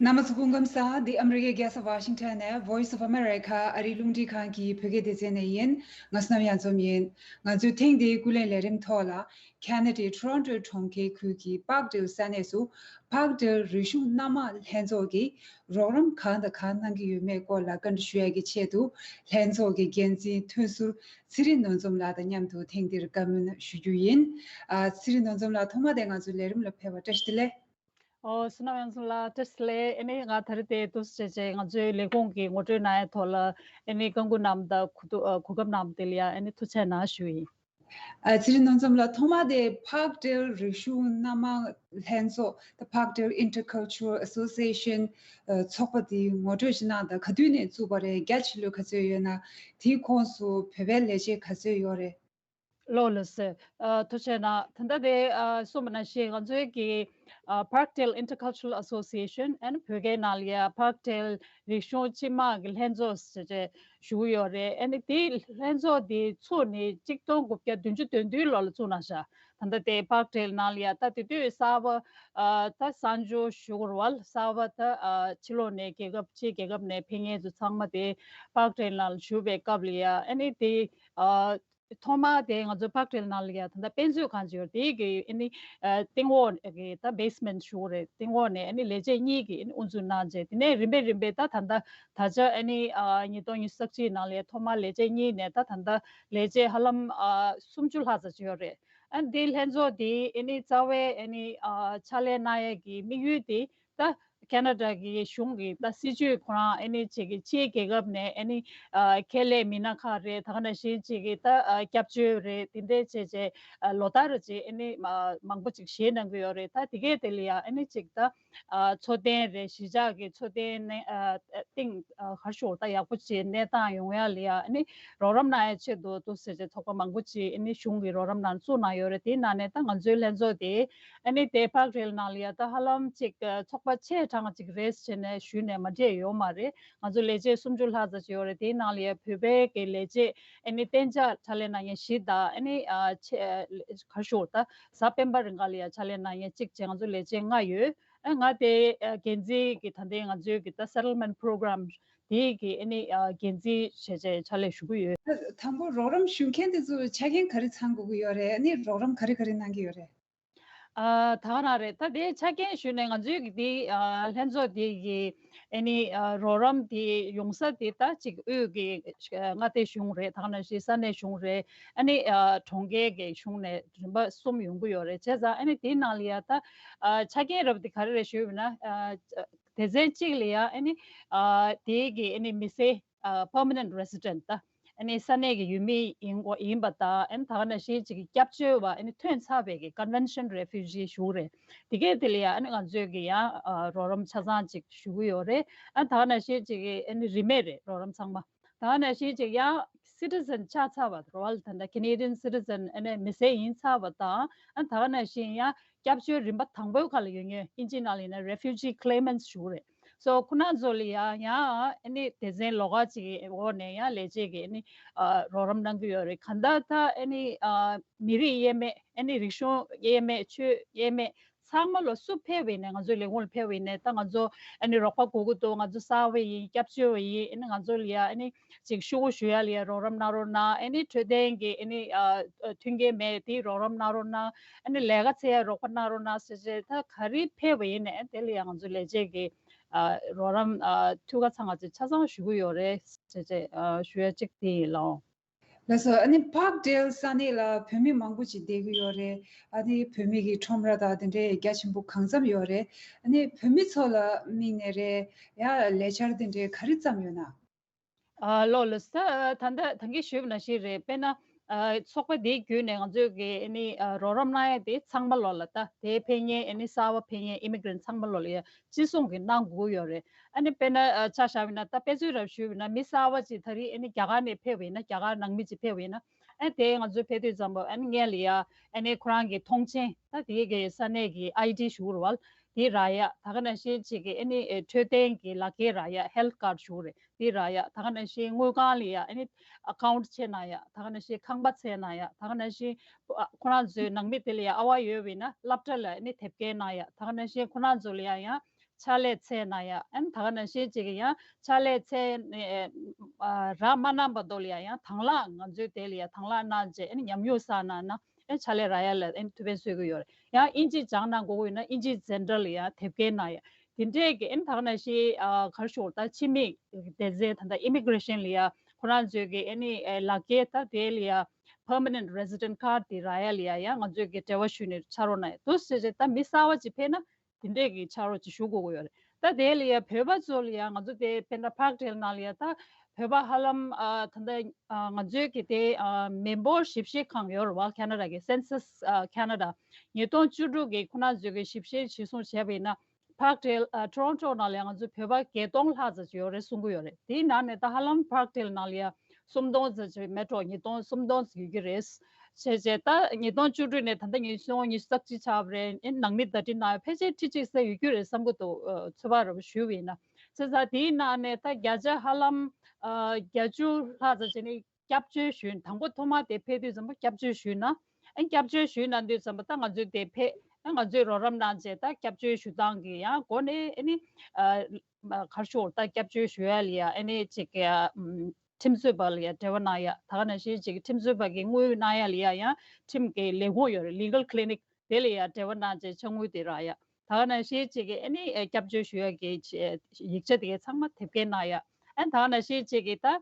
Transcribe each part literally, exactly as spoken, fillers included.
རྣམ་པ་ཚོ་སྐུ་ཁམས་བཟང་། འདི་ཨ་མི་རི་ཀའི་རྒྱལ་ས་ཝ་ཤིང་ཊོན་ནས་Voice of America ཨ་རིའི་རླུང་འཕྲིན་ཁང་གི་བོད་སྐད་སྡེ་ཚན་ནས་ཡིན། ང་བསོད་ནམས་གཡང་འཛོམས་ཡིན། ང་ཚོས་ཐེངས་འདིའི་ཀུན་གླེང་ལས་རིམ་ཐོག་ལ། ཁ་ན་ཌའི་ཊོ་རོན་ཊོའི་གྲོང་ཁྱེར་ཁུལ་གྱི་པཱརྐ་ཌེལ་ས་གནས་སུ། པཱརྐ་ཌེལ་རིག་གཞུང་སྣ་མང་ལྷན་ཚོགས་ཀྱིས་རོགས་རམ་གང་དང་གང་གནང་གི་ཡོད་མེད་སྐོར་ལ་བཀའ་འདྲི་ཞུ་ཡག་གི་ཆེད་དུ། ལྷན་ཚོགས་ཀྱི་འགན་འཛིན་ཐོན་ཟུར་ཚེ་རིང་ནོར་འཛོམས་ལགས་དང་མཉམ་དུ་ཐེངས་འདིར་བཀའ་མོལ་ཞུ་རྒྱུ་ཡིན། ཨ། ཚེ་རིང་ནོར་འཛོམས་ལགས། ཐོག་མ་དེ་ང་ཚོའི་ལས་རིམ་ལ་ཕེབས་པར་བཀྲ་ཤིས་བདེ་ལེགས། ཨོ། བསོད་ནམས་གཡང་འཛོམས་ལགས། བཀྲ་ཤིས་བདེ་ལེགས། ཨ་ནི་ང་ད་རེས་དེ་འདུག་སེ་བྱས་བྱས་ང་ཚོའི་ལས་ཁུངས་ཀྱི་ངོ་སྤྲོད་གནང་ཡའི་ཐོག་ལ་ཨ་ནི་བཀའ་འགུག་གནང་དང་གོ་སྐབས་གནང་བ་དེ་ལ་ཡང་ཨ་ནི་ཐུགས་རྗེ་གནང་ཞུ་ཡིན། ཨ། ཚེ་རིང་ནོར་འཛོམས་ལགས། ཐོག་མ་དེ་པཱརྐ་ཌེལ་རིག་གཞུང་སྣ་མང་ལྷན་ཚོགས། The Parkdale Intercultural Association ཚོགས་པ་དེའི་ངོ་སྤྲོད་ཅིག་གནང་དང་། ག་དུས་ནས་བཙུགས་པ་རེད། རྒྱ་ཆེ་ལོས་ག་ཚོད་ཡོད་ན། དེའི་ཁོངས་སུ་བོད་པའི་ལས་བྱེད་ག་ཚོད་ཡོད་རེད། ལགས་ལགས་སོ། ཨ། ཐུགས་རྗེ་གནང་། ད་ལྟ་དེ་ཨ་གསུངས་པ་ནང་བཞིན་ང་ཚོའི་གི་ཨ་Parkdale Intercultural Association ཨ་ནི་བོད་སྐད་ནང་ལ་ཡ་པཱརྐ་ཌེལ་རིག་གཞུང་སྤྱི་དམངས་ཀྱི་ལྷན་ཚོགས་ཟེར་བྱས་ཞུ་གི་ཡོད་རེད། ཨ་ནི་དེའི་ལྷན་ཚོགས་དེ་ཚུགས་ནས་གཅིག་སྟོང་དགུ་བརྒྱ་བདུན་ཅུ་དོན་བདུན་ལོ་ལ་བཙུགས་གནང་ཤག་ད་ལྟ་དེ་པཱརྐ་ཌེལ་ནང་ལ་ཡ། ད་དེ་དུས་གསར་པ་ཨ་ད་གསར་འབྱོར་ཞུ་དགོས་རེད་བ། གསར་པ་ད་ཨ་ཕྱི་ལོགས་ནས་རྒྱལ་ཁབ་ཕྱིའི་རྒྱལ་ཁབ་ནས་ཕེབས་མཁན་ཚོ་ཚང་མ་དེ་པཱརྐ་ཌེལ་ནང་ལ་བཞུགས་པའི་སྐབས་ལ་ཡ། ཨ་ནི་དེ་ཨ་ཐོག་མ་དེ་ང་ཚོ་པཱརྐ་ཌེལ་ནང་ལ་ཡ་ད་ལྟ་དཔེ་མཛོད་ཁང་ཅིག་ཡོད་རེད། དེ་གི་ཨ་ནི་ཨ་སྟེང་འོག་གི་ད་བེ་སི་མེན་ཊི་ཞུ་དགོས་རེད། སྟེང་འོག་ནས་ཨ་ནི་ལས་བྱེད་གཉིས་ཀྱིས་ཨ་ནི་དབུ་འཛུགས་གནང་རྗེས། དེ་ནས་རིམ་པས་རིམ་པས་ད་ད་ལྟ་ད་ཆ་ཨ་ནི་ཨ་ཉིས་སྟོང་ཉི་ཤུ་རྩ་གཅིག་ནང་ལ་ཐོག་མ་ལས་བྱེད་གཉིས་ནས་ད་ད་ལྟ་ལས་བྱེད་ཧ་ལམ་ཨ་སུམ་ཅུ་ལྷག་ཙམ་ཅིག་ཡོད་རེད། ཨ་ནི་དེའི་ལྷན་ཚོགས་དེ་ཨ་ནི་རྩ་བའི་ཨ་ནི་ཨ་ཕྱག་ལས་གནང་ཡས་ཀྱི་དམིགས་ཡུལ་དེ། ད་ཁེ་ན་ཌ་གི་གཞུང་གི་ད་སྲིད་ཇུས་ཁོ་རང་ཨ་ནི་ཅིག་གི་ཕྱིའི་རྒྱལ་ཁབ་ནས་ཨ་ནི་ཨ་ཁྱད་ལས་མི་སྣ་ཁག་རེད། ད་ག་ནང་བཞིན་ཅིག་གི་ད་ཨ་སྐྱབས་བཅོལ་རེད། དེ་འདྲའི་བྱས་བྱས་ཨ་ལོ་ལྟར་ཅིག་ཨ་ནི་མ་མང་པོ་ཅིག་བཞེས་གནང་གི་ཡོད་རེད། ད་དེ་གས་དེ་ལ་ཡ་ཨ་ནི་ཅིག་ད་ཨ་འཚོ་རྟེན་རེད། གཞིས་ཆགས་ཀྱི་འཚོ་རྟེན་ནས་ཨ་སྟེང་ཨ་ག་རེ་ཞུ་དགོས་རེད། ད་ཡག་པོ་ཅིག་གནས་སྟངས་ཡོང་ཡ་ལ་ཡ་ཨ་ནི་རོགས་རམ་གནང་ཡ་ཆེད་དུ་འདུག་ཟེར་བྱས་ཚོགས་པ་མང་པོ་ཅིག་ཨ་ནི་གཞུང་གི་རོགས་རམ་གནང་བཙུགས་གནང་ཡོད་རེད། དེའི་ནང་ནས་ད་ང་ཚོའི་ལྷན་ཚོགས་དེ་ཨ་ནི་དེ་པཱརྐ་ཌེལ་ནང་ལ་ཡ་ད་ཧ་ལམ་ཅིག་ཨ་ཚོགས་པ་ཆེ་གྲས་ཅིག་རེད་ཟེར་ནས་ཞུས་ནས་མ་བསྡད་ཡོད་མ་རེད། ང་ཚོ་ལས་བྱེད་སུམ་ཅུ་ལྷག་ཙམ་ཅིག་ཡོད་རེད། དེའི་ནང་ལ་ཡ་བོད་པའི་གི་ལས་བྱེད་ཨ་ནི་གཏན་འཇགས་ཕྱག་ལས་གནང་མཁན་བཞི་དང་། ཨ་ནི་ཨ་ཆེ་ཨ་ག་རེ་ཞུ་དགོས་རེད། ད་གཟའ་སྤེན་པ་རིང་ག་ལ་ཡ་ཕྱག་ལས་གནང་མཁན་གཅིག་བྱས་ང་ཚོ་ལས་བྱེད་ལྔ་ཡོད། ཨ་ང་དེ་ཨ་འགན་འཛིན་གྱི་ད་ལྟའི་ང་ཚོའི་གི་ད་Settlement Program དེའི་གི་ཨ་ནི་ཨ་འགན་འཛིན་བྱས་བྱས་ཕྱག་ལས་ཞུ་གི་ཡོད། དང་པོ་རོགས་རམ་ཞུ་མཁན་དེ་ཚོ་ཆ་རྐྱེན་ག་རེ་ཚང་དགོས་ཀྱི་ཡོད་རེད། ཨ་ནི་རོགས་རམ་ག་རེ་ག་རེ་གནང་གི་ཡོད་རེད། ཨ་ད་ག་རང་རེད། ད་དེ་ཆ་རྐྱེན་ཞུས་ནས་ང་ཚོའི་གི་དེ་ཨ་ལྷན་ཚོགས་དེ་གི་ཨ་ནི་ཨ་རོགས་རམ་དེ་ཡོང་ས་དེ་ད་ཅིག་དབུས་ཀྱི་ཨ་མངའ་སྡེ་གཞུང་རེད། ད་ག་ནང་བཞིན་ས་གནས་གཞུང་རེད། ཨ་ནི་ཨ་གྲོང་ཁྱེར་གྱི་གཞུང་ནས་རིམ་པ་གསུམ་ཡོང་གི་ཡོད་རེད། བྱས་ཙང་ཨ་ནི་དེའི་ནང་ལ་ཡ་ད་ཨ་ཆ་རྐྱེན་རབ་དེ་ག་རེ་རེད་ཞུས་པ་ན། ཨ་སྡེ་ཚན་གཅིག་ལ་ཡ་ཨ་ནི་ཨ་དེའི་གི་ཨ་ནི་མི་སེར་ཨ་permanent resident ད་ཨ་ནི་ས་གནས་ཀྱི་ཡུལ་མི་ཡིན་དགོས་ཡིན་པ་དང་། ཨ་ནི་ད་ག་ནང་བཞིན་ཅིག་གི་སྐྱབས་བཅོལ་བ་ཨ་ནི་ཐོན་ཚར་བའི་གི་Convention Refugee ཞུ་གི་རེད། དེ་གས་དེ་ལ་ཡ་ཨ་ནི་ང་ཚོས་གི་ཡང་ཨ་རོགས་རམ་ཆ་ཚང་ཅིག་ཞུ་གི་ཡོད་རེད། ཨ་ད་ག་ནང་བཞིན་ཅིག་གི་ཨ་ནི་རིན་མེད་རེད། རོགས་རམ་ཚང་མ། ད་ག་ནང་བཞིན་ཅིག་ཡང་citizen ཆགས་ཚར་བ་རེད་བ། ད་ལྟ་Canadian citizen ཨ་ནི་མི་སེར་ཡིན་ཚར་བ་དང་། ཨ་ད་ག་ནང་བཞིན་ཡང་སྐྱབས་བཅོལ་རིམ་པ་དང་པོའི་ཁ་ལ་ཡོད་མཁན། ཨིན་ཇི་ནང་ལ་ཡིན་ན་refugee claimants ཞུ་གི་རེད། སོ་ཁོ་ན་ཚོ་ལ་ཡང་ཡང་ཨ་ནི་སྡེ་ཚན་ལོགས་ཀ་ཅིག་གི་འོག་ནས་ཡང་ལས་བྱེད་ཀྱིས་ཨ་ནི་ཨ་རོགས་རམ་གནང་གི་ཡོད་རེད། གང་ལྟར་ད་ཨ་ནི་ཨ་མི་རིགས་དབྱེ་མེད། ཨ་ནི་རིག་གཞུང་དབྱེ་མེད། ཆོས་དབྱེ་མེད། ཚང་མ་ལོ་སུ་ཕེབས་པ་ཡིན་ནའི་ང་ཚོའི་ལས་ཁུངས་ལ་ཕེབས་པ་ཡིན་ནའི་ད་ང་ཚོ་ཨ་ནི་རོགས་པ་དགོས་ཀྱི་འདུག་ང་ཚོ་གསར་པ་ཡིན། སྐྱབས་བཅོལ་བ་ཡིན། ཨ་ནི་ང་ཚོ་ལ་ཡ་ཨ་ནི་ཅིག་ཤོག་བུ་ཞུ་ཡ་ལ་ཡ་རོགས་རམ་གནང་རོགས་གནང་། ཨ་ནི་འཕྲོད་བསྟེན་གྱི་ཨ་ནི་ཨ་མཐུན་རྐྱེན་མེད། དེའི་རོགས་རམ་གནང་རོགས་གནང་། ཨ་ནི་ལས་ཀ་འཚོལ་ཡ་རོགས་པ་གནང་རོགས་གནང་ཟེར་བྱས། ད་ག་རེ་ཕེབས་པ་ཡིན་ནའི་དེ་ལ་ཡ་ང་ཚོ་ལས་བྱེད་ཀྱིས་ཨ་རོགས་རམ་ཨ་ཐུགས་ཁ་ཚ་ང་ཚོས་ཆ་ཚང་ཞུ་གི་ཡོད་རེད་ཟེར་བྱས་ཨ་ཞུ་ཡ་གཅིག་དེ་ཡིན་ལགས། ལགས་སོ། ཨ་ནི་པཱརྐ་ཌེལ་ས་གནས་ལ་བོད་མི་མང་པོ་ཅིག་བསྡད་ཀྱི་ཡོད་རེད། ཨ་ནི་བོད་མི་གི་ཁྲོམ་ར་དང་དེ་འདྲའི་རྒྱ་ཆེན་པོ་གང་འཚམ་ཡོད་རེད། ཨ་ནི་བོད་མི་ཚོ་ལ་དམིགས་ནས་རེད་ཡ། ལས་འཆར་དེ་འདྲའི་ག་རེ་བརྩམས་ཡོད་ན། ཨ་ལགས་ལགས་སོ། ད་ལྟ་ད་གིན་ཞུས་པ་ནང་བཞིན་རེད། དཔེར་ན་ཨ་ཚོགས་པ་དེའི་བརྒྱུད་ནས་ང་ཚོས་ཀྱི་ཨ་ནི་ཨ་རོགས་རམ་གནང་ཡ་དེ་ཚང་མ་ལོག་ལ། ད་དེ་ཕེབས་མཁན་ཨ་ནི་གསར་པ་ཕེབས་མཁན་ཨི་མི་གྷི་རེན་ཊི་ཚང་མ་ལོག་ལ་ཡ་བརྩི་སྲུང་གི་གནང་དགོས་ཡོད་རེད། ཨ་ནི་དཔེར་ན་ཨ་ཆ་བཞག་པ་ཡིན་ན། ད་དཔེ་མཚོན་རང་ཞུས་པ་ཡིན་ན། མི་གསར་པ་ཅིག་ད་རེས་ཨ་ནི་རྒྱ་གར་ནས་ཕེབས་པ་ཡིན་ན། རྒྱ་གར་ནང་མི་ཅིག་ཕེབས་པ་ཡིན་ན། ཨ་དེ་ང་ཚོ་ཕེབས་དུས་ཙམ་པ་ཨ་ནི་སྔོན་ལ་ཡ་ཨ་ནི་ཁོ་རང་གི་ཐོངས་མཆན། ད་དེ་གི་ས་གནས་ཀྱི་ཨའི་ཌི་ཞུ་རེད་བ། དེ་རག་ཡ། ད་ག་ནང་བཞིན་ཅིག་གི་ཨ་ནི་ཨེ་འཕྲོད་བསྟེན་གྱི་ལག་འཁྱེར་རག་ཡ། ཧེལ་ཐི་ཀར་ཌི་ཞུ་རེད། དེ་རག་ཡ། ད་ག་ནང་བཞིན་དངུལ་ཁང་ལ་ཡ་ཨ་ནི་ཨ་ཀའུན་ཊི་ཕྱེ་གནང་ཡ། ད་ག་ནང་བཞིན་ཁང་པ་བཙལ་གནང་ཡ། ད་ག་ནང་བཞིན་ཨ་ཁོ་རང་ཚོའི་ནང་མི་དེ་ལ་ཡ་ཨ་བ་ཡོད་པ་ཡིན་ན་སློབ་གྲྭ་ལ་ཨ་ནི་དེབ་སྐྱེལ་གནང་ཡ། ད་ག་ནང་བཞིན་ཁོ་རང་ཚོ་ལ་ཡ་ཡང་ ཕྱག་ལས་འཚལ་གནང་ཡ། ཨན་ད་ག་ནང་བཞིན་ཅིག་གི་ཡང་ཕྱག་ལས་འཚལ་ནས་ཨ་རག་མ་གནང་བར་དུ་ལ་ཡ་ཡང་དང་བླངས་ང་ཚོའི་དེ་ལ་ཡ་དང་བླངས་གནང་བྱས་ཨན་ཉམས་མྱོང་བསགས་གནང་ན་ཨན་ཕྱག་ལས་རག་ཡ་ལ་ཨན་ཐུགས་ཕན་གསོས་ཀྱི་ཡོད་རེད། ཡང་ཨིན་ཇི་སྦྱང་གནང་དགོས་ཀྱི་ཡོད་ན་ཨིན་ཇི་འཛིན་གྲྭ་ལ་ཡ་དེབ་སྐྱེལ་གནང་ཡ། དེ་འདྲས་ཀྱི་ཨན་ད་ག་ནང་བཞིན་ཨ་ག་རེ་ཞུ་དགོས་རེད། ད་ཕྱི་མིག་སྡེ་ཚན་ད་ལྟ་ཨི་མི་གྷི་རེ་ཤན་ལ་ཡ་ཁོ་རང་ཚོའི་གི་ཨ་ནི་ཨེ་ལག་འཁྱེར་ད་དེ་ལ་ཡ་permanent resident card དེ་རག་ཡ་ལ་ཡ་ཡང་ང་ཚོའི་གི་འབྲེལ་བ་ཞུས་ནས་ཕྱག་རོགས་གནང་ཡ་འདུག་ཟེར་བྱས། ད་མི་གསར་བ་ཅིག་ཕེབས་ན་དེ་འདྲས་ཀྱི་ཕྱག་རོགས་ཅིག་ཞུ་དགོས་ཀྱི་ཡོད་རེད། ད་དེ་ལ་ཡ་བོད་པ་ཚོ་ལ་ཡ་ང་ཚོ་དེ་དཔེར་ན་Parkdale ནང་ལ་ཡ་ད་བོད་པ་ཧ་ལམ་ཨ་ད་ལྟ་ཨ་ང་ཚོའི་གི་དེ་ཨ་མི་འབོར་ཞིབ་བཤེར་ཁང་ཡོད་རེད་བ། Canada གི་Census ཨ་Canada ཉིས་སྟོང་བཅུ་དྲུག་གི་ཁོ་རང་ཚོའི་གི་ཞིབ་བཤེར་གཞིར་བཟུང་བྱས་པ་ཡིན་ན། Parkdale ཨ་Toronto ནང་ལ་ཡང་ང་ཚོ་བོད་པ་བརྒྱད་སྟོང་ལྷག་ཙམ་ཅིག་ཡོད་རེད་གསུང་གི་ཡོད་རེད། དེའི་ནང་ནས་ད་ཧ་ལམ་Parkdale ནང་ལ་ཡང་སུམ་སྟོང་ཙམ་ཅིག་མེད་འགྲོ། ཉིས་སྟོང་སུམ་སྟོང་ཙམ་ཡོད་ཀྱི་རེད། བྱས་བྱས་ད་ཉིས་སྟོང་བཅུ་དྲུག་ནས་ད་ལྟ་ཉིས་སྟོང་ཉི་ཤུ་རྩ་གཅིག་ཆགས་པ་རེད། ཨེ་ནང་མི་ཟླ་སྒྲིལ་གནང་ཡ་ཕལ་ཆེར་ཁྲི་གཅིག་ཙམ་ཡོད་ཀྱི་རེད་བསམ་གྱི་འདུག་ཨ་ཚོད་དཔག་རེ་བ་ཞུས་པ་ཡིན་ན། བྱས་ཙང་དེའི་ནང་ནས་ད་བརྒྱ་ཆ་ཧ་ལམ་ཨ་བརྒྱད་ཅུ་ལྷག་ཙམ་ཅིག་ནི་སྐྱབས་བཅོལ་ཞུས། དང་པོ་ཐོག་མ་དེ་ཕེབས་དུས་ཙམ་པ་སྐྱབས་བཅོལ་ཞུས་ན། ཨ་སྐྱབས་བཅོལ་ཞུས་གནང་དུས་ཙམ་པ་ད་ང་ཚོའི་དེ་ཕེབས། ཨ་ང་ཚོས་རོགས་རམ་གནང་བྱས་ད་སྐྱབས་བཅོལ་ཞུ་སྟངས་ཀྱི་ཡང་སྒོ་ནས་ཨ་ནི་ཨ་ག་རེ་ཞུ་དགོས་རེད། ད་སྐྱབས་བཅོལ་ཞུ་ཡ་ལ་ཡ་ཨ་ནི་ཅིག་ཨ་ཁྲིམས་རྩོད་པ་ལ་ཡ་འབྲེལ་བ་གནང་ཡ། ད་ག་ནང་བཞིན་ཅིག་ཁྲིམས་རྩོད་པ་གི་དངུལ་གནང་ཡ་ལ་ཡ་ཡང་ཁྲིམས་ཀྱི་ལས་ཁུངས་ཡོད་རེད། Legal Clinic དེ་ལ་ཡ་འབྲེལ་བ་གནང་བྱས་ཕྱག་དངུལ་དེ་རག་ཡ། ད་ག་ནང་བཞིན་ཅིག་གི་ཨ་ནི་ཨ་སྐྱབས་བཅོལ་ཞུ་ཡ་གི་ཡིག་ཆ་དེ་གའི་ཚང་མ་དེབ་སྐྱེལ་གནང་ཡ། ཨ་ནི་ད་ག་ནང་བཞིན་ཅིག་གི་ད་ཨ་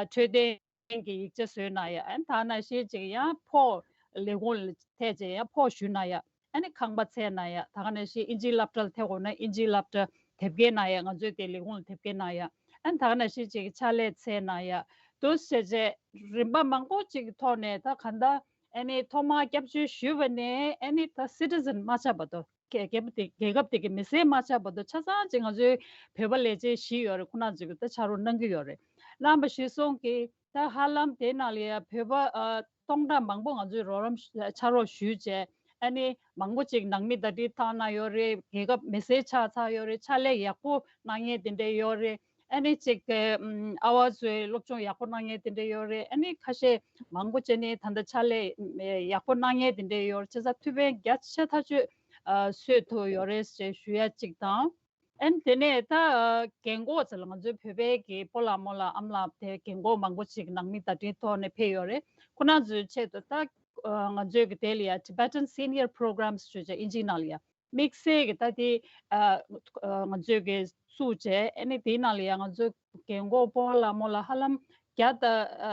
འཕྲོད་བསྟེན་གྱི་ཡིག་ཆ་བཟོས་གནང་ཡ། ཨ་ནི་ད་ག་ནང་བཞིན་ཅིག་ཡང་ཕོགས་ལས་ཁུངས་ལ་ཐད་བྱས་ཡང་ཕོགས་ཞུ་གནང་ཡ། ཨ་ནི་ཁང་པ་འཚོལ་གནང་ཡ། ད་ག་ནང་བཞིན་ཨིན་ཇིའི་སློབ་གྲྭ་ལ་ཐད་དགོས་ན་ཨིན་ཇིའི་སློབ་གྲྭ་དེབ་སྐྱེལ་གནང་ཡ། ང་ཚོའི་དེ་ལས་ཁུངས་ལ་དེབ་སྐྱེལ་གནང་ཡ། ཨ་ནི་ད་ག་ནང་བཞིན་ཅིག་ཕྱག་ལས་འཚོལ་གནང་ཡ། འདུག་སེ་བྱས་རིམ་པ་མང་པོ་ཅིག་གི་ཐོག་ནས་ད་ག་ད་ཨ་ནི་ཐོག་མར་སྐྱབས་བཅོལ་ཞུས་པ་ནས་ཨ་ནི་ད་citizen མ་ཆགས་བར་དུ། རྒྱལ་རྒྱལ་ཁབ་དེ་རྒྱལ་ཁབ་དེ་གི་མི་སེར་མ་ཆགས་བར་དུ་ཆ་ཚང་ཅིག་ང་ཚོའི་བོད་པ་ལས་བྱེད་བཞི་ཡོད་རེད། ཁོ་རང་ཚོས་ཀྱི་ད་ཕྱག་རོགས་གནང་གི་ཡོད་རེད། གནང་བ་གཞིར་བཟུང་གིས་ད་ཧ་ལམ་དེ་ནང་ལ་ཡ་བོད་པ་ཨ་སྟོང་ཕྲག་མང་པོ་ང་ཚོས་རོགས་རམ་ཕྱག་རོགས་ཞུས་བྱས། ཨ་ནི་མང་པོ་ཅིག་ནང་མི་ཟླ་སྒྲིལ་བཏང་གནང་ཡོད་རེད། རྒྱལ་ཁབ་མི་སེར་ཆགས་ཚར་ཡོད་རེད། ཕྱག་ལས་ཡག་པོ་གནང་མཁན་དེ་འདྲས་ཡོད་རེད། ཨ་ནི་ཅིག་ཨམ་ཨ་བ་ཚོའི་སློབ་སྦྱོང་ཡག་པོ་གནང་མཁན་དེ་འདྲས་ཡོད་རེད། ཨ་ནི་ཁ་ཤས་མང་པོ་བྱས་ནས་ད་ལྟ་ཕྱག་ལས་ཡག་པོ་གནང་མཁན་དེ་འདྲས་ཡོད་རེད། བྱས་ཙང་ཐུགས་ཕན་བརྒྱ་ཆ་ཐག་ཆོད་ཨ་གསོས་ཐུབ་ཡོད་རེད་ཅེས་ཞུ་ཡ་གཅིག་དང་། ཨ་ནི་དེ་ནས་ད་ཨ་རྒན་གོག་ཚོ་ལ་ང་ཚོའི་བོད་པའི་གི་སྤོ་ལགས་རྨོ་ལགས་ཨ་མ་ལགས་དེ་རྒན་གོག་མང་པོ་ཅིག་ནང་མི་ཟླ་སྒྲིལ་ཐོག་ནས་ཕེབས་ཡོད་རེད། ཁོ་རང་ཚོའི་ཆེད་དུ་ད་ཨ་ང་ཚོའི་གི་དེ་ལ་ཡ་Tibetan Senior Programs ཞུ་བྱ་ཨིན་ཇིའི་ནང་ལ་ཡ། དམིགས་བསལ་གྱི་ད་དེ་ཨ་ང་ཚོས་ཀྱི་བཙུགས་བྱས། ཨ་ནི་དེའི་ནང་ལ་ཡང་ང་ཚོའི་རྒན་གོག་སྤོ་ལགས་རྨོ་ལགས་ཧ་ལམ་བརྒྱ་དང་ཨ་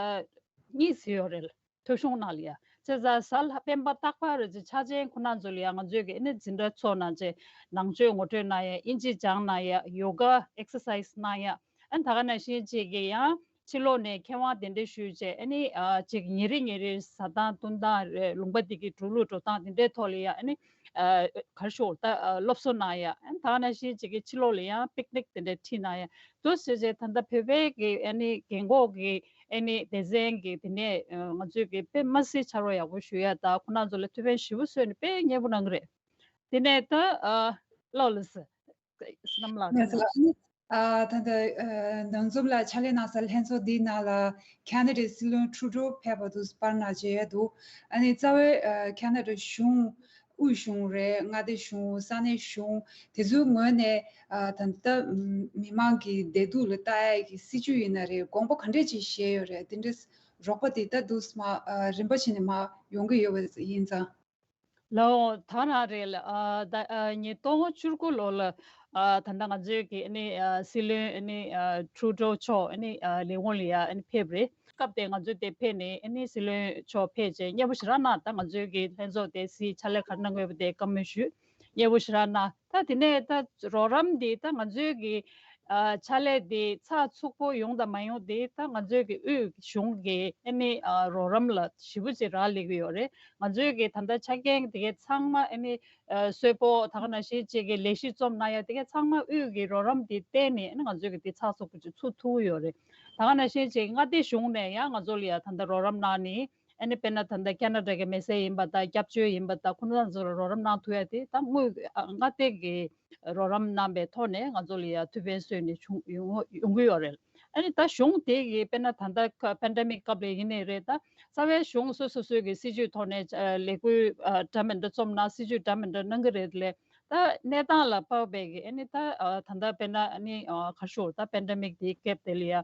གཉིས་ཙམ་ཡོད་རེད། ཐོ་གཞུང་ནང་ལ་ཡ། བྱས་ཙང་གཟའ་ལྷག་སྤེན་པ་རྟག་པར་རེ་ཅིག་ཆ་ཅན་ཁོ་རང་ཚོ་ལ་ཡང་ང་ཚོས་ཀྱི་ཨ་ནི་འཛིན་གྲྭ་ཚོགས་གནང་བྱས་ནང་ཆོས་ངོ་སྤྲོད་གནང་ཡ། ཨིན་ཇི་སྦྱང་གནང་ཡ། ཡོ་ག་ཨེག་སར་སའིས་གནང་ཡ། ཨ་ནི་ད་ག་ནང་བཞིན་ཅིག་གི་ཡང་ཕྱི་ལོགས་ནས་མཁས་དབང་གདན་འདྲེན་ཞུས་བྱས། ཨ་ནི་ཨ་ཅིག་ཉིན་རེ་ཉིན་རེ་ཟ་སྟངས་འཐུང་སྟངས་རེད། ལུང་པ་འདི་གི་འགྲོ་ལུགས་འགྲོ་སྟངས་འདི་འདྲའི་ཐོག་ལ་ཡ་ཨ་ནི་ཨ་ག་རེ་ཞུ་དགོས་རེད། ད་ཨ་སློབ་གསོ་གནང་ཡ། ཨ་ནི་ད་ག་ནང་བཞིན་ཅིག་གི་ཕྱི་ལོགས་ལ་ཡང་པིག་ནིག་འདི་འདྲ་ཁྲིད་གནང་ཡ། འདུག་སེ་བྱས་ད་ལྟ་བོད་པའི་གི་ཨ་ནི་རྒན་གོག་གི་ཨ་ནི་སྡེ་ཚན་གི་དེ་ནས་ཨ་ང་ཚོས་གི་དཔེ་མ་སྲིད་ཕྱག་རོགས་ཡག་པོ་ཞུ་ཡ། ད་ཁོ་རང་ཚོ་ལ་ཐུགས་ཕན་ཞེ་པོ་གསོས་ནས་དཔེ་མཉེས་པོ་གནང་གི་རེད། དེ་ནས་ད་ཨ་ལགས་ལགས་སེ། བསོད་ནམས་ལགས། ལགས་སོ། ཨ་ནི་ཨ་ད་ལྟ་ཨ་ནང་འཛོམས་ལ་ཕྱག་ལས་གནང་ས་ལྷན་ཚོགས་འདིའི་ནང་ལ་ཁ་ན་ཌའི་སྲིད་བློན་ཁྲུ་ཌོ་ཕེབས་པ་དུ་པར་ནང་མཇལ་ཡ་འདུག་ཨ་ནི་རྩ་བའི་ཨ་ཁ་ན་ཌ་གཞུང་དབུས་གཞུང་རེད། མངའ་སྡེ་གཞུང་། ས་གནས་གཞུང་། དེ་ཚོའི་ངོས་ནས་ཨ་ད་ལྟ་མི་མང་གི་བདེ་སྡུག་ལ་ལྟ་ཡ་གི་སྲིད་ཇུས་ཡིན་ན་རེད། དགོངས་པ་ག་འདྲས་ཅིག་བཞེས་ཡོད་རེད། དེ་འདྲས་རོགས་པ་དེ་ད་འདུག་སེ་མར་ཨ་རིམ་པ་བྱས་ནས་མར་ཡོང་གི་ཡོད་པ་ཡིན་ཙང་། ལགས་འོང་། ད་རང་རེད་ལ། ཨ་ད་ཨ་ཉིས་སྟོང་བཅུ་དགུ་ལོ་ལ་ཨ་ད་ལྟ་ང་ཚོའི་གི་ཨ་ནི་ཨ་སྲིད་བློན་ཨ་ནི་ཨ་ཁྲུ་ཌོ་མཆོག་ཨ་ནི་ཨ་ལས་ཁུངས་ལ་ཡ་ཨ་ནི་ཕེབས་རེད། སྐབས་དེ་ང་ཚོ་དེ་ཕེབས་ནས་ཨ་ནི་སྲིད་བློན་མཆོག་ཕེབས་རྗེས་མཉེས་པོ་ཞེ་དྲག་གནང་། ད་ང་ཚོའི་གི་ལྷན་ཚོགས་དེ་སྲིད་ཕྱག་ལས་ག་རེ་གནང་དགོས་པ་དེ་བཀའ་མོལ་ཞུས། མཉེས་པོ་ཞེ་དྲག་གནང་། ད་དེ་ནས་ད་རོགས་རམ་འདི་ད་ང་ཚོའི་གི་ཨ་ཕྱག་ལས་འདི་ཚགས་ཚུད་པོ་ཡོང་དང་མ་ཡོང་འདི་ད་ང་ཚོའི་གི་དབུས་གཞུང་གི་ཨ་ནི་ཨ་རོགས་རམ་ལ་ཞེ་པོ་ཅིག་རག་ལས་ཀྱི་ཡོད་རེད། ང་ཚོའི་གི་ད་ལྟ་ཆ་རྐྱེན་དེ་གའི་ཚང་མ་ཨ་ནི་ཨ་གསོལ་ཕོགས་ད་ག་ནང་བཞིན་ཅིག་གི་ལས་གཞི་རྩོམ་གནང་ཡ་དེ་གའི་ཚང་མ་དབུས་གི་རོགས་རམ་འདི་བརྟེན་ནས་ཨ་ནི་ང་ཚོའི་གི་དེ་ཚགས་ཚུད་པོ་ཅིག་ཚུགས་ཐུབ་ཀྱི་ཡོད་རེད། ད་ག་ནང་བཞིན་ཅིག་མངའ་སྡེ་གཞུང་ནས་ཡང་ང་ཚོ་ལ་ཡ་ད་ལྟ་རོགས་རམ་གནང་ནས། ཨ་ནི་དཔེར་ན་ད་ལྟ་ཁ་ན་ཌ་གི་མི་སེར་ཡིན་པ་དང་སྐྱབས་བཅོལ་ཡིན་པ་དང་ཁོང་རྣམ་ཚོ་ལ་རོགས་རམ་གནང་ཐུབ་ཡ་དེ་ད་དངུལ་ཨ་མངའ་སྡེ་གི་རོགས་རམ་གནང་པའི་ཐོག་ནས་ང་ཚོ་ལ་ཡ་ཐུགས་ཕན་གསོས་ནས་བྱུང་ཡོང་ཡོང་གི་ཡོད་རེད། ཨ་ནི་ད་གཞུང་དེ་གི་དཔེར་ན་ད་ལྟ་ཀ་པན་ཌེ་མིག་སྐབས་ལ་ཡིན་ནའི་རེད། ད་རྩ་བའི་གཞུང་སོ་སོ་སོའི་གི་སྲིད་ཇུས་ཐོག་ནས་ཨ་ལས་འགུལ་ཨ་འདྲ་མི་འདྲ་རྩོམ་གནང་། སྲིད་ཇུས་འདྲ་མི་འདྲ་གནང་གི་རེད། ལས་ ད་གནས་སྟངས་ལ་དཔག་པའི་གི་ཨ་ནི་ད་ཨ་ད་ལྟ་དཔེར་ན་ཨ་ནི་ཨ་ག་རེ་ཞུ་དགོས་རེད། ད་པེན་ཌེ་མིག་དེའི་སྐབས་དེ་ལ་ཡ་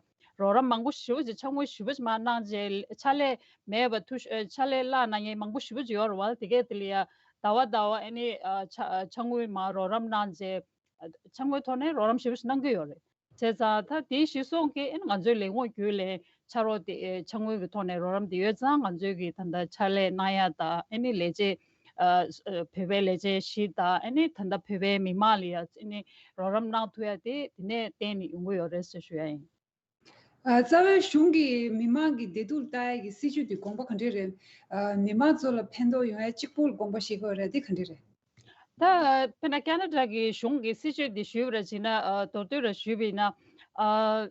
རོགས་རམ་མང་པོ་ཞེ་པོ་ཅིག་ཕྱག་དངུལ་ཞེ་པོ་ཅིག་མར་གནང་རྗེས་ཕྱག་ལས་མེད་པ་ཐུ་ཕྱག་ལས་གླ་གནང་མཁན་མང་པོ་ཞེ་པོ་ཅིག་ཡོད་རེད་བ། དེ་གས་དེ་ལ་ཡ་ཟླ་བ་ཟླ་བ་ཨ་ནི་ཨ་ཕྱག་ཕྱག་དངུལ་མར་རོགས་རམ་གནང་རྗེས་ཕྱག་དངུལ་ཐོག་ནས་རོགས་རམ་ཞེ་པོ་ཞིག་གནང་གི་ཡོད་རེད། བྱས་ཙང་ད་དེའི་གཞི་བཟུང་གིས་ཨ་ནི་ང་ཚོའི་ལས་ཁུངས་བརྒྱུད་ལས་ཕྱག་རོགས་དེ་ཨེ་ཕྱག་དངུལ་གྱི་ཐོག་ནས་རོགས་རམ་དེ་ཡོད་ཙང་། ང་ཚོའི་གི་ད་ལྟ་ཕྱག་ལས་གནང་ཡ་དང་ཨ་ནི་ལས་བྱེད་ཨ་ཨ་བོད་པའི་ལས་བྱེད་བཞི་དང་ཨ་ནི་ད་ལྟ་བོད་པའི་མི་མང་ལ་ཡ་ཨ་ནི་རོགས་རམ་གནང་ཐུབ་ཡ་དེ་དེ་ནས་བརྟེན་ནས་ཡོང་གི་ཡོད་རེད་ཟེར་ཞུ་ཡ་ཡིན། ཨ། རྩ་བའི་གཞུང་གིས་མི་མང་གི་བདེ་སྡུག་ལྟ་ཡ་གི་སྲིད་ཇུས་དེ་དགོངས་པ་ག་འདྲས་རེད། ཨ། མི་མང་ཚོ་ལ་ཕན་ཐོགས་ཡོང་ཡ་གཅིག་པུ་ལ་དགོངས་པ་བཞེས་དགོས་རེད། དེ་ག་འདྲས་རེད། ད་དཔེར་ན་ཁ་ན་ཌ་གི་གཞུང་གི་སྲིད་ཇུས་འདི་ཞུས་པ་ར་བྱས་ན། ཨ། མདོར་བསྡུས་ར་ཞུས་པ་ཡིན་ན། ཨ།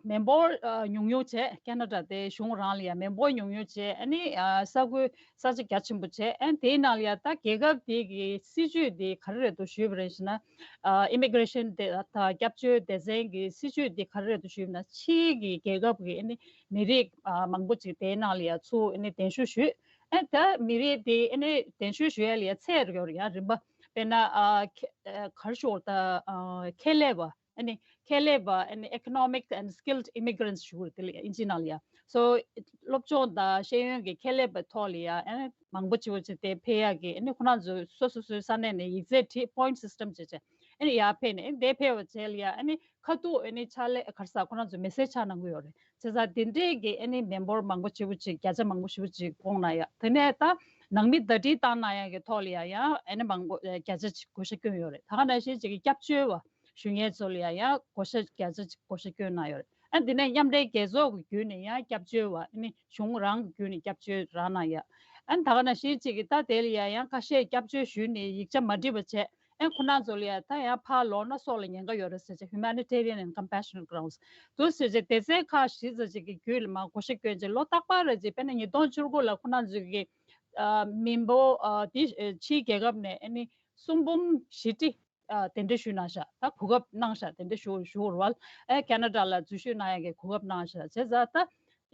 མི་འབོར་ཨ་ཉུང་ཉུང་བྱས། ཁ་ན་ཌ་དེ་གཞུང་རང་ལ་ཡ་མི་འབོར་ཉུང་ཉུང་བྱས། ཨ་ནི་ཨ་ས་ཁུལ་ས་ཆ་རྒྱ་ཆེན་པོ་བྱས། ཨ་ནི་དེའི་ནང་ལ་ཡ་ད་རྒྱལ་ཁབ་དེ་གི་སྲིད་ཇུས་དེ་ག་རེ་རེད་འདུག་ཞུས་པ་རེད་ཟེར་ན། ཨ། ཨི་མི་གི་རེ་ཤན་དེ་དང་སྐྱབས་བཅོལ་སྡེ་ཚན་གི་སྲིད་ཇུས་དེ་ག་རེ་རེད་འདུག་ཞུས་པ་ན། ཕྱིའི་གི་རྒྱལ་ཁབ་གི་ཨ་ནི་མི་རིགས་ཨ་མང་པོ་ཅིག་དེའི་ནང་ལ་ཡ་ཚུར་ཨ་ནི་གདན་ཞུ་ཞུས། ཨ། ད་མི་རིགས་དེ་ཨ་ནི་གདན་ཞུ་ཞུ་ཡ་ལ་ཡ་ཚད་ཡོད་རེད་ཡ། རིམ་པ་དཔེར་ན་ཨ་ཁེ་ཨ་ག་རེ་ཞུ་དགོས་རེད། ད་ཨ་ཁེ་ལས་པ། ཨ་ནི་ཁེ་ལས་པ། ཨ་ནི་Economic and Skilled Immigrants ཞུ་དགོས་རེད། དེ་ལ་ཡ་ཨིན་ཇི་ནང་ལ་ཡ། སོ་སློབ་སྦྱོང་དང་ཤེས་ཡོན་གྱི་ཁེ་ལས་པའི་ཐོག་ལ་ཡ་ཨ་ནི་མང་པོ་ཅིག་བ་ཅིག་དེ་ཕེབས་ཡག་གི། ཨ་ནི་ཁོ་རང་ཚོ་སོ་སོ་སོའི་ས་གནས་ནས་ཡིག་ཚད་བྲིས། Point System བྱས་བྱས། ཨ་ནི་ཡར་ཕེབས་ནས། ཨ་ནི་དེ་ཕེབས་པ་རྗེས་ལ་ཡ་ཨ་ནི་ཁ་ཐུག་ཨ་ནི་ཕྱག་ལས་ག་རེ་ཟ་ཁོ་རང་ཚོ་མེ་སེ་ཇི་ཆགས་གནང་གི་ཡོད་རེད། བྱས་ཙང་དེ་འདྲས་ཀྱི་ཨ་ནི་མི་འབོར་མང་པོ་ཞེ་པོ་ཅིག་བརྒྱ་ཆ་མང་པོ་ཞེ་པོ་ཅིག་བསྐོང་གནང་ཡ། དེ་ནས་ད་ནང་མི་ཟླ་སྒྲིལ་བཏང་གནང་ཡ་གི་ཐོག་ལ་ཡ་ཡང་ཨ་ནི་མང་པོ་བརྒྱ་ཆ་ཅིག་བགོ་བཤའ་བསྐྱོན་ཡོད་རེད། ད་ག་ནང་བཞིན་ཅིག་གི་སྐྱབས་བཅོལ་བ་ཞུ་མཁན་ཚོ་ལ་ཡ་ཡང་བགོ་བཤའ་བརྒྱ་ཆ་ཅིག་བགོ་བཤའ་བསྐྱོན་གནང་ཡོད་རེད། ཨ། དེ་ནས་མཉམ་འབྲེལ་རྒྱལ་ཚོགས་ཀྱི་བརྒྱུད་ནས་ཡང་སྐྱབས་བཅོལ་བ། ཨ་ནི་གཞུང་རང་གི་བརྒྱུད་ནས་སྐྱབས་བཅོལ་རག་གནང་ཡ། ཨ་ནི་ད་ག་ནང་བཞིན་ཅིག་གི་ད་དེ་ལ་ཡ་ཡང་ཁ་ཤས་སྐྱབས་བཅོལ་ཞུས་ནས་ཡིག་ཆ་མ་འགྲིག་པ་བྱས། ཨ། ཁོ་རང་ཚོ་ལ་ཡ་ད་ཡང་ཕར་ལོག་ན་སྲོག་ལ་ཉེན་ཁ་ཡོད་རེད་ཟེར་བྱས། Humanitarian and Compassionate Grounds འདུག་ཟེར་བྱས། སྡེ་ཚན་ཁག་བཞི་ཙམ་ཅིག་གི་བརྒྱུད་ལ་མར་བགོ་བཤའ་བསྐྱོན་བྱས། ལོ་རྟག་པར་རེ་ཅིག་དཔེར་ན་ཉིས་སྟོང་བཅུ་དགུ་ལ་ཁོ་རང་ཚོ་གི་ཨ་མི་འབོར་ཨ་དེ་ཕྱིའི་རྒྱལ་ཁབ་ནས་ཨ་ནི་སུམ་འབུམ་བཞི་ཁྲི་ཨ་དེ་འདྲ་ཞུས་གནང་ཤག་ད་གོ་སྐབས་གནང་ཤག་དེ་འདྲ་ཞུ་ཞུ་བར་བ། ཨ། ཁ་ན་ཌ་ལ་འཛུལ་ཞུགས་གནང་ཡ་གི་གོ་སྐབས་གནང་ཤག་བྱས་ཙང་ད་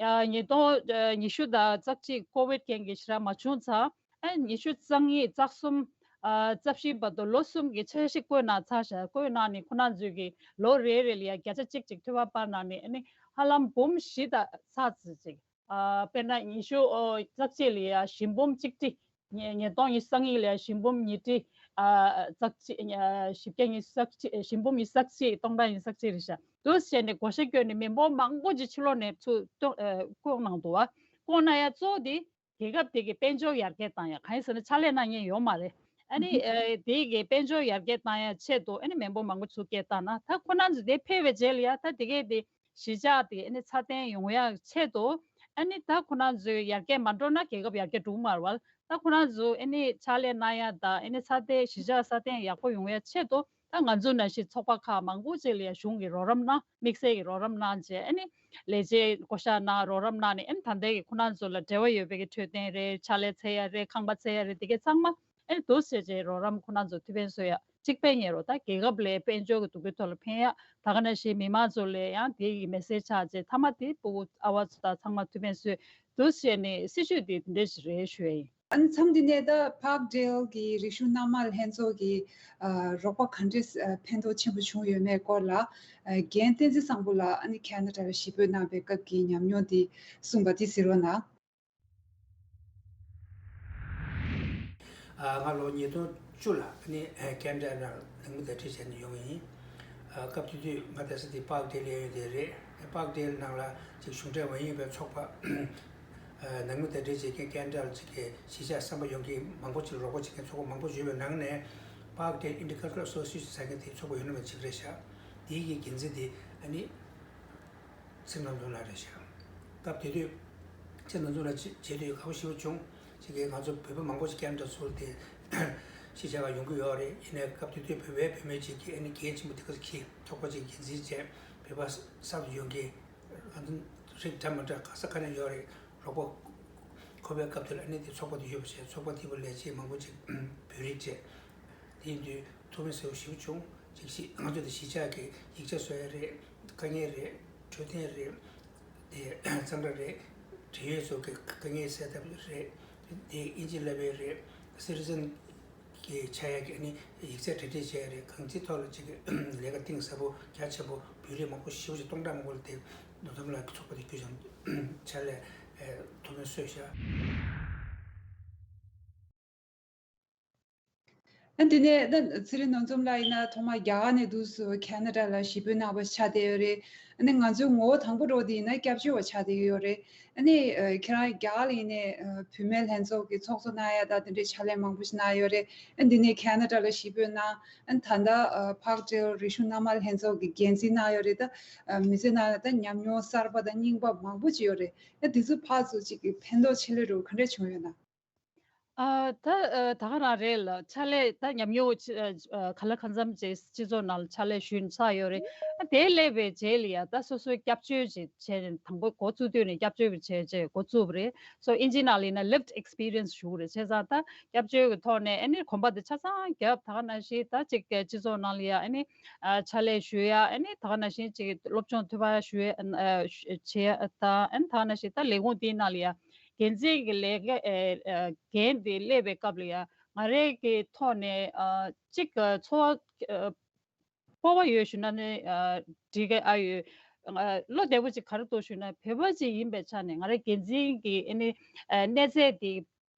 ཨ་ཉིས་སྟོང་ཨ་ཉི་ཤུ་དང་རྩ་གཅིག་ཀོ་ཝིཌ་རྐྱེན་གྱིས་ཞེ་དྲག་མ་བྱུང་ཙང་། ཨ། ཉི་ཤུ་རྩ་གཉིས་རྩ་གསུམ་ཨ་རྩ་བཞི་བར་དུ་ལོ་གསུམ་གྱི་འཆར་གཞི་བཀོད་གནང་ཚར་ཤག་བཀོད་གནང་ནས་ཁོ་རང་ཚོས་ཀྱི་ལོ་རེ་རེ་ལ་ཡ་བརྒྱ་ཆ་གཅིག་ཅིག་འཐུས་པ་སྤར་གནང་ནས། ཨ་ནི་ཧ་ལམ་འབུམ་བཞི་དང་ཚར་ཙམ་ཅིག་ཨ། དཔེར་ན་ཉི་ཤུ་ཨོ་རྩ་གཅིག་ལ་ཡ་བཞི་འབུམ་གཅིག་ཁྲི། ཉིས་ཉིས་སྟོང་ཉི་ཤུ་རྩ་གཉིས་ལ་ཡ་བཞི་འབུམ་ཉིས་ཁྲི་ཨ་རྩ་གཅིག་ཨ་བཞི་བརྒྱ་ཉི་ཤུ་རྩ་གཅིག་བཞི་འབུམ་ཉི་ཤུ་རྩ་གཅིག་སྟོང་ཕྲག་ཉི་ཤུ་རྩ་གཅིག་རེད་ཤག་འདུག་བྱས་ནས་བགོ་བཤའ་བསྐྱོན་ནས་མི་འབོར་མང་པོ་ཅིག་ཕྱི་ལོགས་ནས་ཚུར་གཏོང་ཨ་བསྐོང་གནང་འདུག་བ། བསྐོང་གནང་ཡ་གཙོ་བོ་དེ་རྒྱལ་ཁབ་དེ་གི་དཔལ་འབྱོར་ཡར་རྒྱས་བཏང་ཡ། གང་ཡིན་ཟེར་ན་ཕྱག་ལས་གནང་མཁན་ཡོད་མ་རེད། ཨ་ནི་ཨ་དེ་གི་དཔལ་འབྱོར་ཡར་རྒྱས་བཏང་ཡ་ཆེད་དུ་ཨ་ནི་མི་འབོར་མང་པོ་ཚུར་སྐད་བཏང་ན། ད་ཁོ་རང་ཚོ་དེ་ཕེབས་པའི་རྗེས་ལ་ཡ་ད་དེ་གས་དེ་གཞིས་ཆགས་དེ་ཨ་ནི་ཚད་ལྡན་ཡོང་ཡ་ཆེད་དུ། ཨ་ནི་ད་ཁོ་རང་ཚོའི་ཡར་རྒྱས་མ་འགྲོ་ན་རྒྱལ་ཁབ་ཡར་རྒྱས་འགྲོ་གི་མ་རེད་བ། ད་ཁོ་རང་ཚོ་ཨ་ནི་ཕྱག་ལས་གནང་ཡ་དང་། ཨ་ནི་ཚད་ལྡན་གཞིས་ཆགས་ཚད་ལྡན་ཡག་པོ་ཡོང་ཡ་ཆེད་དུ། ད་ང་ཚོ་ནང་བཞིན་ཚོགས་པ་ཁག་མང་པོ་ཅིག་ལ་ཡ་གཞུང་གིས་རོགས་རམ་གནང་། དམིགས་བསལ་གྱི་རོགས་རམ་གནང་བྱས། ཨ་ནི་ལས་བྱེད་བསྐོ་བཞག་གནང་། རོགས་རམ་གནང་ནས། ཨ་ནི་ད་ལྟའི་གི་ཁོ་རང་ཚོ་ལ་འབྲེལ་བ་ཡོད་པའི་གི་འཕྲོད་བསྟེན་རེད། ཕྱག་ལས་འཚོལ་ཡ་རེད། ཁང་པ་འཚོལ་ཡ་རེད། དེ་གས་ཚང་མ་ཨེ་འདུག་ཟེར་བྱས་རོགས་རམ་ཁོ་རང་ཚོ་ཐུགས་ཕན་གསོས་ཡ། གཅིག་ཕན་ཡོན་རོགས། ད་རྒྱལ་ཁབ་ལ་དཔལ་འབྱོར་གྱི་འདུ་འགོད་ཐོག་ལ་ཕན་ཡ། ད་ག་ནང་བཞིན་མི་མང་ཚོ་ལ་ཡང་དེ་ཡི་མེ་སེ་ཇི་ཆགས་བྱས། མཐའ་མ་དེ་སྤུ་གུ་ཨ་བ་ཚོ་དང་ཚང་མ་ཐུགས་ཕན་གསོས་འདུག་ཟེར་ནས་སྲིད་བྱུས་དེ་དེ་འདྲ་ཞིག་རེད་ཞུ་ཡ་ཡིན། ཨ་ནི་མཚམས་འདི་ནས་ད་པཱག་ཌེལ་གྱི་རིག་གཞུང་སྣ་མང་ལྷན་ཚོགས་ཀྱི་ཨ་རོགས་པ་ག་འདྲས་ཨ་ཕན་ཐོགས་ཆེན་པོ་བྱུང་ཡོད་མེད་སྐོར་ལ་ཨ་རྒན་བསྟན་འཛིན་བཟང་པོ་ལགས་ཨ་ནི་ཁ་ན་ཌ་ལ་གཞིས་སྤོས་གནང་བའི་སྐབས་ཀྱི་ཉམས་མྱོང་དེ་གསུངས་པ་དེ་གཟིགས་རོགས་གནང་། ང་ལོ་ཉིས་སྟོང་བཅུ་ལ་ཨ་ནི་ཁེ་ན་ཌ་ནང་ནང་མི་བརྡ་སྤྲོད་བྱས་ནས་ཡོང་བ་ཡིན། སྐབས་དེ་དུས་ང་བསྡད་ས་དེ་པཱག་ཌེལ་ཡོད་དེ་རེད། པཱག་ཌེལ་ནང་ལ་ཅིག་གཞུང་འབྲེལ་མ་ཡིན་པའི་ཚོགས་པ་ནང་མི་བརྡ་སྤྲོད་བྱེད་མཁན་ཁེ་ན་ཌ་ལ་ཅིག་གི་གཞིས་ཆགས་གསར་པ་ཡོང་མཁན་མང་པོ་ཅིག་རོགས་པ་བྱེད་མཁན་ཚོགས་པ་མང་པོ་ཡོད་པའི་ནང་ནས་པཱག་ཌེལ་ཨིན་ཊར་ཁལ་ཅར་ཨེ་སོ་སི་ཨེ་ཤན་ཟེར་མཁན་དེའི་ཚོགས་པ་ཡོད་ན་མེད་ཅིག་རེད་ཤག་དེའི་གི་འགན་འཛིན་དེ་ཨ་ནི་ཚེ་རིང་རྣམ་རྫོང་ལགས་རེད་ཤག་སྐབས་དེ་དུས་ཚེ་རིང་རྣམ་རྫོང་ལགས་མཇལ་དུས་དགའ་པོ་ཞེ་པོ་བྱུང་། ཅིག་གིས་ང་ཚོ་བོད་པ་མང་པོ་ཞིག་ཁེ་ན་ཌ་ཚུར་དེ་གཞིས་ཆགས་ལ་ཡོང་གི་ཡོད་རེད། ཡིན་ནའི་སྐབས་དེ་དུས་བོད་པའི་བུད་མེད་ཅིག་གིས་ཨ་ནི་འགན་ཆེན་པོ་དེ་ག་ཚོད་འཁྱེར། ཚོགས་པ་ཅིག་འགན་འཛིན་བྱས། བོད་པ་གསར་དུ་ཡོང་མཁན་ང་ཚོ་རིགས་འདྲ་མི་འདྲ་ག་ས་ག་ནས་ཡོད་རེད། རོགས་པ་ཁོ་པའི་སྐབས་དེ་ལ་ཨ་ནི་དེ་ཚོགས་པ་དེ་ཡོད་པ་བྱས། ཚོགས་པ་དེ་བ་ལས་བྱེད་མང་པོ་ཅིག་བོད་རིགས་བྱས། དེ་ཡིན་དུས་ཐུགས་ཕན་གསོས་པ་ཞེ་པོ་བྱུང་། ཅིག་ཤི་ང་ཚོ་དེ་གཞིས་ཆགས་ཀྱི་ཡིག་ཆ་བཟོ་ཡ་རེད། དཀའ་ངལ་རེད། འཕྲོད་བསྟེན་རེད། དེ་གཙང་སྦྲ་རེད། འབྲེལ་ཡོད་ཚོ་གི་དཀའ་ངལ་སེལ་ཐབས་རེད། དེ་ཨིན་ཇི་བསླབ་ཡས་རེད། སི་ཊི་ཛན་ གི་ཆགས་ཡག་གི་ཨ་ནི་ཡིག་ཚད་གྲ་སྒྲིག་བྱས་རེད། གང་ཅིའི་ཐོག་ལ་ཅིག་གི་ལས་ཀ་གཏིང་ཟབ་པོ་རྒྱ་ཆེན་པོ་བོད་རིགས་མང་པོ་ཞེ་པོ་ཅིག་སྟོང་ཕྲག་མང་པོ་ལ་དེ་ནོར་འཛོམས་ལགས་ཀྱི་ཚོགས་པ་དེ་བརྒྱུད་ཀྱང་ཕྱག་ལས་ཐུགས་ཕན་གསོས་ཤག་ཨ་འདི་ནས་ད་ཚེ་རིང་ནོར་འཛོམས་ལགས་ཡིན་ན་ཐོག་མར་རྒྱ་གར་ནས་འདུག་སེ་ཁེ་ན་ཌ་ལ་གཞིས་སྤོས་གནང་བ་ཆགས་བསྡད་ཡོད་རེད། ཨ་ནི་ང་ཚོའི་ངོ་བོ་དང་པོ་འགྲོ་དེ་ཡིན་ན་སྐྱབས་བཅོལ་བ་ཆགས་བསྡད་ཀྱི་ཡོད་རེད། ཨ་ནི་ཁྱེད་རང་རྒྱ་གར་ལ་ཡིན་ནའི་བུད་མེད་ལྷན་ཚོགས་ཀྱི་ཚོགས་གཙོ་གནང་ཡ་དང་དེ་འདྲའི་ཕྱག་ལས་མང་པོ་ཞིག་གནང་ཡོད་རེད། ཨ་འདི་ནས་ཁེ་ན་ཌ་ལ་གཞིས་སྤོས་གནང་། ཨ་ད་ལྟ་ཕག་ཊེལ་རིག་གཞུང་གནའ་མ་ལྷན་ཚོགས་ཀྱི་འགན་འཛིན་གནང་ཡོད་རེད། ད་མི་ཚེ་ནང་ལ་ད་ཉམས་མྱོང་གསར་པ་དང་རྙིང་པ་མང་པོ་ཅིག་ཡོད་རེད། ཨ་འདི་ཚོ་ཕར་ཚུར་ཅིག་གི་ཕན་ཐོགས་ཆེ་ལོས་འགྲོ་ག་འདྲ་བྱུང་ཡོད་ན། ཨ་ད་ཨ་ད་ག་རང་རེད་ལ། ཕྱག་ལས་ད་ཉམས་མྱོང་ཅི་ཨ་ག་ལ་གང་འཚམ་ཅིག་སྤྱི་ཚོགས་ནང་ལ་ཕྱག་ལས་ཞུས་ཚར་ཡོད་རེད། ཨ་དེ་སླེབས་པའི་རྗེས་ལ་ཡ་ད་སོ་སོའི་སྐྱབས་བཅོལ་ཅིག་བྱས་ནས་དང་པོ་འགོ་བཙུགས་དུས་ནས་སྐྱབས་བཅོལ་བྱས་རྗེས་འགོ་བཙུགས་པ་རེད། སོ་ཨིན་ཇི་ནང་ལ་ཡིན་ན་lived experience ཞུ་གི་རེད། བྱས་ཙང་ད་སྐྱབས་བཅོལ་གྱི་ཐོག་ནས་ཨ་ནི་གོམ་པ་འདི་ཆ་ཚང་བརྒྱབ། ད་ག་ནང་བཞིན་ད་ཅིག་སྤྱི་ཚོགས་ནང་ལ་ཡ་ཨ་ནི་ཨ་ཕྱག་ལས་ཞུ་ཡ། ཨ་ནི་ད་ག་ནང་བཞིན་ཅིག་སློབ་སྦྱོང་ཐོལ་པ་ཞུ་ཡ་ཨ་ཞུ་བྱེད་ཡ་དང་། ཨ་ནི་ད་ག་ནང་བཞིན་ད་ལས་ཁུངས་འདིའི་ནང་ལ་ཡ་འགན་འཛིན་གྱི་ལས་ཀ་ཨེ་ཨ་འགན་དེ་སླེབས་པའི་སྐབས་ལ་ཡ་ང་རའི་གི་ཐོག་ནས་ཨ་གཅིག་ཨ་འཚོ་བ་ཨ་སྤོབས་པ་ཡོད་ཞུ་ན་ནི་ཨ་འགྲིག་གི་ཨ་ཡོད། ཨ་བློ་བདེ་པོ་ཅིག་ག་རེ་འདུག་ཞུ་ན་བོད་པ་ཅིག་ཡིན་པའི་ཆ་ནས་ང་རའི་འགན་འཛིན་གྱི་ཨ་ནི་ཨ་གནས་ཚད་དེ་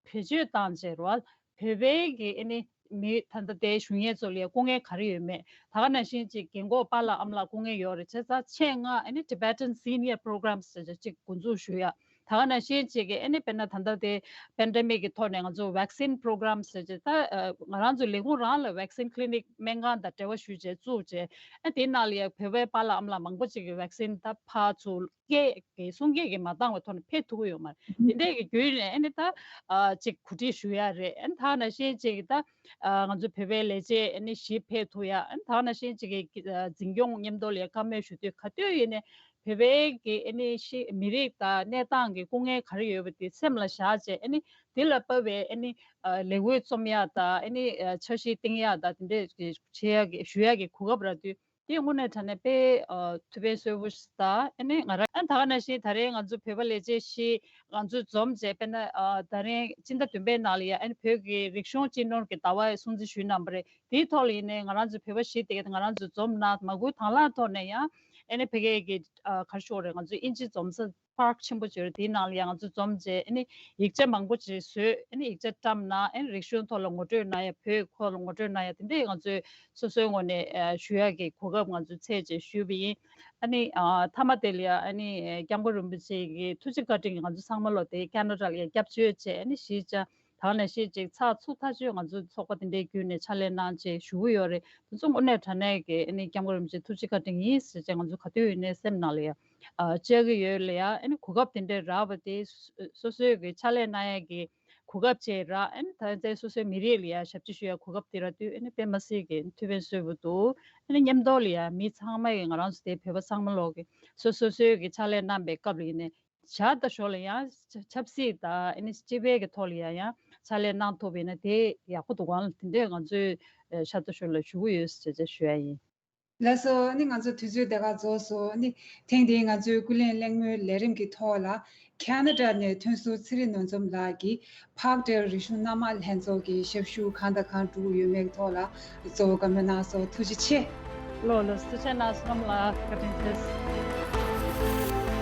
བེད་སྤྱོད་བཏང་བྱས་རོགས། བོད་པའི་གི་ཨ་ནི་མི་ད་ལྟ་དེ་ཞུ་མཁན་ཚོ་ལ་ཡ་སྐུ་ངལ་ག་རེ་ཡོད་མེད། ད་ག་ནང་བཞིན་ཅིག་རྒན་གོག་པཱ་ལགས་ཨ་མ་ལགས་སྐུ་ངལ་ཡོད་རེད། བྱས་ཙང་ཆེད་མངགས་ཨ་ནི་Tibetan Senior Programs ཟེར་ཅིག་འགོ་འཛུགས་ཞུ་ཡ། ད་ག་ནང་བཞིན་ཅིག་གི་ཨ་ནི་དཔེར་ན་ད་ལྟ་དེ་pandemic གི་ཐོག་ནས་ང་ཚོ་vaccine program ཟེར་ཅིག་ད་ཨ་ང་རང་ཚོ་ལས་ཁུངས་རང་ལ་vaccine clinic སྨན་ཁང་དང་འབྲེལ་བ་ཞུས་བྱས་བཙུགས་བྱས། ཨ་དེའི་ནང་ལ་ཡ་བོད་པའི་པཱ་ལགས་ཨ་མ་ལགས་མང་པོ་ཅིག་གི་vaccine ད་ཕར་ཚུར་སྐད་ཀྱི་གསུང་སྐད་ཀྱིས་མ་འདང་བའི་ཐོག་ནས་ཕེབས་ཐུབ་ཀྱི་ཡོད་མ་རེད། དེ་འདྲས་ཀྱི་བརྒྱུད་ནས་ཨ་ནི་ད་ཨ་ཅིག་གོ་སྒྲིག་ཞུ་ཡ་རེད། ཨ་ནི་ད་ནང་བཞིན་ཅིག་ད་ཨ་ང་ཚོ་བོད་པའི་ལས་བྱེད་ཨ་ནི་བཞི་ཕེབས་ཐུབ་ཡ། ཨ་ནི་ད་ནང་བཞིན་ཅིག་གི་ཨ་འཛིན་སྐྱོང་མཉམ་དུ་ལ་ཡ་བཀའ་མོལ་ཞུ་དུས་ག་དུས་ཡིན་ནའི་བོད་པའི་གི་ཨ་ནི་ཤི་མི་རིགས་དང་གནས་སྟངས་ཀྱི་སྐུ་ངལ་ག་རེ་ཡོད་པ་དེ་སེམས་ལ་བཞག་བྱས། ཨ་ནི་དེ་ལ་དཔག་པའི་ཨ་ནི་ཨ་ལས་འགུལ་རྩོམ་ཡ་དང་། ཨ་ནི་ཨ་འཆར་གཞི་བཏིང་ཡ་དང་། དེ་འདྲས་ཀྱི་བྱེད་ཡ་གི་ཞུ་ཡ་གི་གོ་སྐབས་རག་དུས། དེ་དངོས་གནས་དྲང་གནས་དཔེ་ཨ་ཐུགས་ཕན་གསོས་པོ་ཞིག་དང་། ཨ་ནི་ང་རང་ཨ་ད་ག་ནང་བཞིན་ད་རེས་ང་ཚོ་བོད་པ་ལས་བྱེད་བཞི་ང་ཚོ་འཛོམས་བྱས། དཔེར་ན་ཨ་ད་རེས་སྤྱི་ཟླ་བདུན་པའི་ནང་ལ་ཡ་ཨ་ནི་བོད་ཀྱི་རིག་གཞུང་སྤྱི་ནོར་གྱི་ཟླ་བའི་སྲུང་བརྩི་ཞུས་གནང་བ་རེད། དེའི་ཐོག་ལ་ཡིན་ནའི་ང་རང་ཚོ་བོད་པ་བཞི་དེ་ག་ང་རང་ཚོ་འཛོམས་གནང་། མ་དགོས་དང་བླངས་ཐོག་ནས་ཡང་ཨ་ནི་ཕ་གི་གི་ཨ་ག་རེ་ཞུ་དགོས་རེད། ང་ཚོ་དབྱིན་ཇི་འཛོམས་ས་པཱརྐ་ཆེན་པོ་ཅིག་ཡོད་རེད། དེའི་ནང་ལ་ཡང་ང་ཚོ་འཛོམས་བྱས་ཨ་ནི་ཡིག་ཆ་མང་པོ་ཅིག་བཟོས། ཨ་ནི་ཡིག་ཆ་བཀྲམ་གནང་། ཨ་ནི་རིག་གཞུང་ཐོག་ལ་ངོ་སྤྲོད་གནང་ཡ། བོད་ཀྱི་སྐོར་ལ་ངོ་སྤྲོད་གནང་ཡ། དེ་འདྲས་ང་ཚོས་སོ་སོའི་ངོས་ནས་ཨ་ཞུ་ཡ་གི་གོ་སྐབས་ང་ཚོས་འཚོལ་བྱས་ཞུས་པ་ཡིན། ཨ་ནི་ཨ་མཐའ་མ་དེ་ལ་ཡ་ཨ་ནི་སྐྱབས་མགོན་རིན་པོ་ཆེ་གི་ཐུགས་རྗེ་བཀའ་དྲིན་གྱིས་ང་ཚོ་ཚང་མ་ལོ་དེ་ཁེ་ན་ཌ་ལ་ཡ་སྐྱབས་བཅོལ་བྱས། ཨ་ནི་གཞིས་ཆགས་ད་ག་ནང་བཞིན་ཅིག་ཚགས་ཚུད་ཐག་ཆོད་ང་ཚོ་ཚོགས་པ་དེ་འདྲའི་བརྒྱུད་ནས་ཕྱག་ལས་གནང་བྱས་བཞུགས་ཡོད་རེད། དེ་ཚོ་དངོས་གནས་དྲང་གནས་ཀྱི་ཨ་ནི་སྐྱབས་མགོན་རིན་པོ་ཆེ་ཐུགས་རྗེ་བཀའ་དྲིན་ཡིན་ཟེར་བྱས་ང་ཚོ་ག་དུས་ཡིན་ནའི་སེམས་ནང་ལ་ཡ་ཨ་བཅག་གི་ཡོད་ལ་ཡ། ཨ་ནི་གོ་སྐབས་དེ་འདྲའི་རག་པ་དེ་སོ་སོ་སོའི་གི་ཕྱག་ལས་གནང་ཡ་གི་གོ་སྐབས་བཅས་རག་ཨ་ནི་ད་ལྟའི་སོ་སོའི་མི་རིགས་ལ་ཡ་ཞབས་ཕྱི་ཞུ་ཡ་གོ་སྐབས་དེ་རག་དུས་ཨ་ནི་དཔེ་མ་སྲིད་ཀྱི་ཐུགས་ཕན་གསོས་པོ་འདུག་ཨ་ནི་མཉམ་དུ་ལ་ཡ་མི་ཚང་མ་གི་ང་རང་ཚོ་དེ་བོད་པ་ཚང་མ་ལོག་གི་སོ་སོ་སོའི་གི་ཕྱག་ལས་གནང་པའི་སྐབས་ལ་ཡིན་ནའི་ཕྱག་དང་ཞོར་ལ་ཡང་ཆབ་སྲིད་དང་ཨ་ནི་སྤྱི་པའི་གི་ཐོག་ལ་ཡང་ཡང་ཕྱག་ལས་གནང་ཐུབ་པ་ཡིན་ན་དེ་ཡག་པོ་འདུག་ག་ལ། དེ་འདྲས་ང་ཚོས་ཕྱག་དང་ཞོར་ལ་ཞུ་གི་ཡོད་ཟེར་བྱས་ཞུ་ཡ་ཡིན། ལགས་སོ། ཨ་ནི་ང་ཚོ་དུས་ཚོད་དེ་ག་རྫོགས་སོང་། ཨ་ནི་ཐེངས་འདིའི་ང་ཚོའི་ཀུན་གླེང་གླེང་མོལ་ལས་རིམ་གྱི་ཐོག་ལ་ཁེ་ན་ཌ་ནས་ཐོན་ཟུར་ཚེ་རིང་ནོར་འཛོམས་ལགས་ཀྱིས་ཕག་ཊེལ་རིག་གཞུང་གནའ་མ་ལྷན་ཚོགས་ཀྱི་ཞབས་ཞུ་གང་དང་གང་བསྒྲུབས་ཡོད་མེད་ཀྱི་ཐོག་ལ་གཙོ་བོ་བཀའ་མོལ་གནང་སོང་། ཐུགས་རྗེ་ཆེ། ལགས་ལགས། ཐུགས་རྗེ་གནང་སོང་ལགས། བཀའ་དྲིན་ཆེ།